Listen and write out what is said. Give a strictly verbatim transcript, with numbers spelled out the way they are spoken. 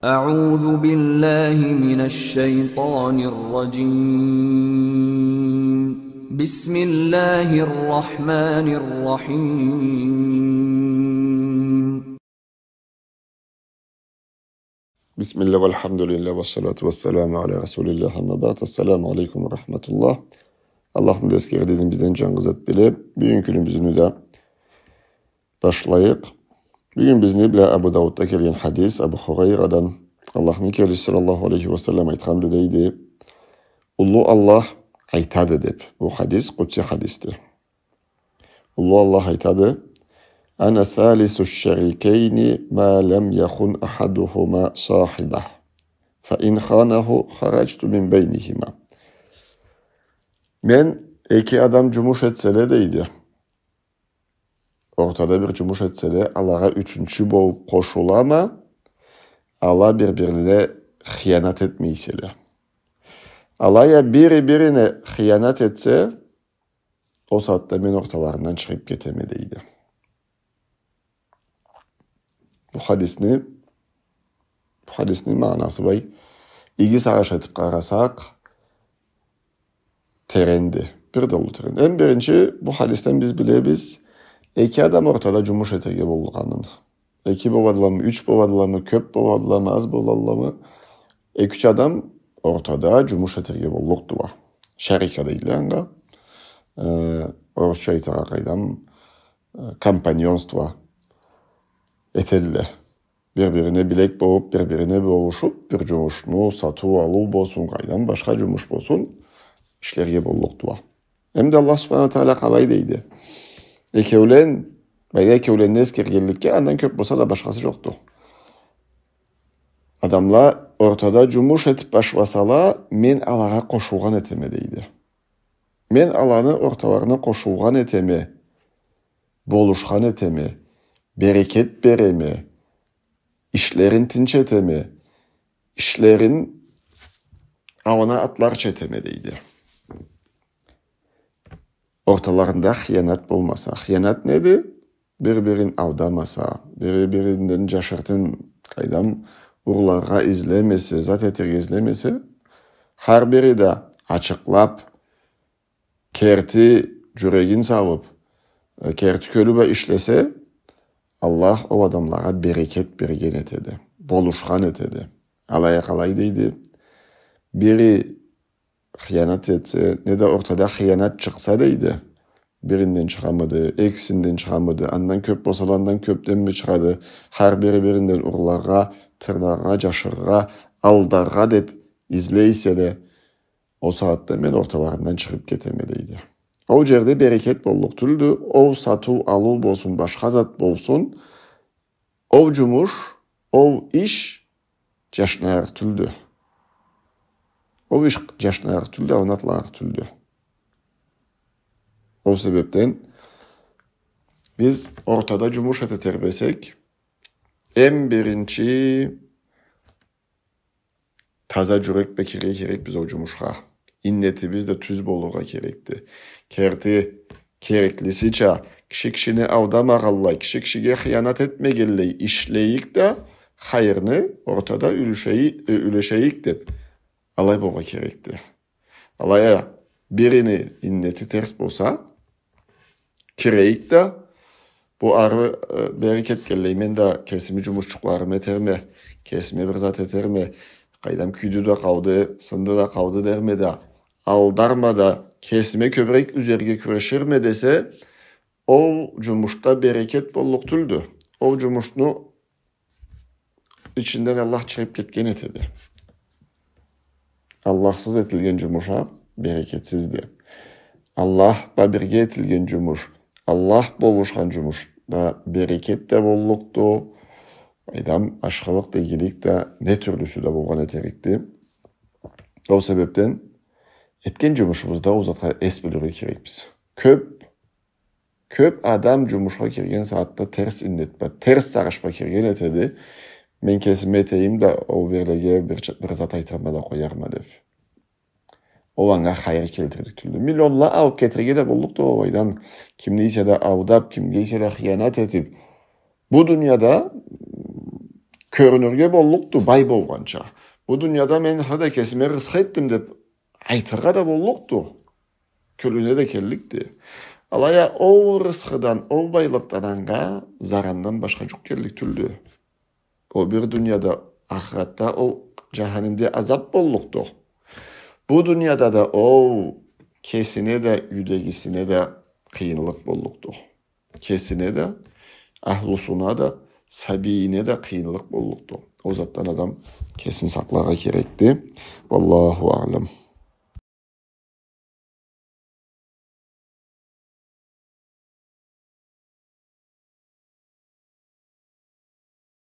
أعوذ بالله من الشيطان الرجيم. بسم الله الرحمن الرحيم. بسم الله والحمد لله والصلاة والسلام على رسول الله، أما بعد. السلام عليكم ورحمة الله. Аллахны да эсгерейик, бизден джангы зат биле. Бюгюн кюнюбюзню да башлайыкъ. Бюгюн бизни бла Абу Даудда келген хадис, Абу Хурайрадан, Аллахны келечиси саллаллаху алейхи ва саллам айтханды дейди. Уллу Аллах айтады деп. Бу хадис къудси хадисди. Уллу Аллах айтады: «أنا ثالث الشريكين ما لم يخن أحدهما صاحبه، فإن خانه خرجت من بينهما». Мен эки адам джумуш этселе дейди. Ортада бир джумуш этселе, алагъа ючюнчю болуп къошулама, ала бир-бирине хыянат этмей эселе. Алай а бири бирине хыянат этсе, ол сагъатда мен орталарындан чыгъып кетеме дейди. Бу хадисни, бу хадисни магъанасы бай. Иги сагъыш этип къарасакъ, теренди. Бир да уллу терен. Эм биринчи, бу хадисден биз билебиз, эки адам ортада джумуш этерге боллукъ андан. Эки боладыламы, юч боладыламы, кёп боладыламы, аз боладыламы, эки-юч адам ортада джумуш этерге боллукъдула. Шарика дейдиле анга. Э, орусча айтыргъа къайдам, э, компаньонство этелле. Бир-бирине билек болуп, бир-бирине болушуп, бир джумушну, сатыу-алыу болсун, къайдам, башха джумуш болсун, ишлерге боллукъдула. Эм да Аллах субханаху ва тагъала къалай дейди. Экеулен, баягъы экеуленни эсгергенликге, андан кёп болса да башхасы джокъду. Адамла ортада джумуш этип башласала, мен алагъа къошулгъан этеме дейди. Мен аланы орталарына къошулгъан этеме, болушхан этеме, берекет береме, ишлерин тынч этеме, ишлерин аллына атларча этеме дейди. Орталарында хыянат болмаса. Хыянат неди? Бир-бирин алдамаса, бир-биринден джашыртын, къайдам, урларгъа излемесе, зат этерге излемесе, хар бири да ачыкълап, керти джюрегин салып, э, керти кёлю бла ишлесе, Аллах ол адамлагъа берекет берген этеди, болушхан этеди. Алай а къалай дейди? Бири хыянат этсе, неда ортада хыянат чыкъса дейди. Биринден чыгъамыды, экисинден чыгъамыды, андан кёп болса, андан кёпденми чыгъады? Хар бири биринден урларгъа, тырнаргъа, джашыргъа, алдаргъа деп излей эселе, ол сагъатда мен орталарындан чыгъып кетеме дейди. Ол джерде берекет боллукъ тюлдю, ол сатыу-алыу болсун, башха зат болсун, ол джумуш, ол иш джашнарыкъ тюлдю. Ол иш джашнарыкъ тюлдю, аллына атларыкъ тюлдю. Ол себепден биз ортада джумуш эте тебресек, эм биринчи таза джюрек бла кирирге керекбиз ол джумушха. Иннетибиз да тюз болургъа керекди. Керти, кереклисича, киши кишини алдамагъанлай, киши кишиге хыянат этмегенлей ишлейик да, хайырны ортада юлюшей-, э, юлешейик деп, алай болургъа керекди. Алай а бирини иннети терс болса, кирейик да, бу ары, э, бери кетгенлей, мен да кесими джумушчукъларымы этерме, кесиме бир зат этерме, къайдам, кюйдю да къалды, сынды да къалды дерме да, алдарма да, кесиме кёбюрек юзерге кюреширме десе, ол джумушда берекет боллукъ тюлдю. Ол джумушну ичинден Аллах чыгъып кетген этеди. Аллахсыз этилген джумуш а берекетсизди. Аллах бла бирге этилген джумуш, Аллах болушхан джумушда берекет да боллукъду, къайдам, ашхылыкъ да, игилик да, не тюрлюсю да болгъан этерикди. Ол себепден этген джумушубузда ол затха эс бёлюрге керекбиз. Кёп Кёп адам джумушха кирген сагъатда терс иннет бла, терс сагъыш бла кирген этеди. Мен кесиме этейим да, ол бирлеге бир, бир зат айтырма да къоярма деп. Ол анга хайыр келтирлик тюлдю. Миллионла алып кетирге да боллукъду ол алайдан. Кимни эсе да алдап, кимге эсе да хыянат этип. Бу дунияда, м, кёрюнюрге боллукъду бай болгъанча. Бу дунияда мен хада кесиме рысхы этдим деп айтыргъа да боллукъду. Кёлюне да келликди. Алай а ол рысхыдан, ол байлыкъдан анга зарандан башха джукъ келлик тюлдю. Ол бир дунияда, ахыратда ол джаханимде азап боллукъду. Бу дунияда да ол кесине да, юйдегисине да къыйынлыкъ боллукъду. Кесине да, ахлусуна да, сабийине да къыйынлыкъ боллукъду. Ол затдан адам кесин сакъларгъа керекди. Валлаху аълам.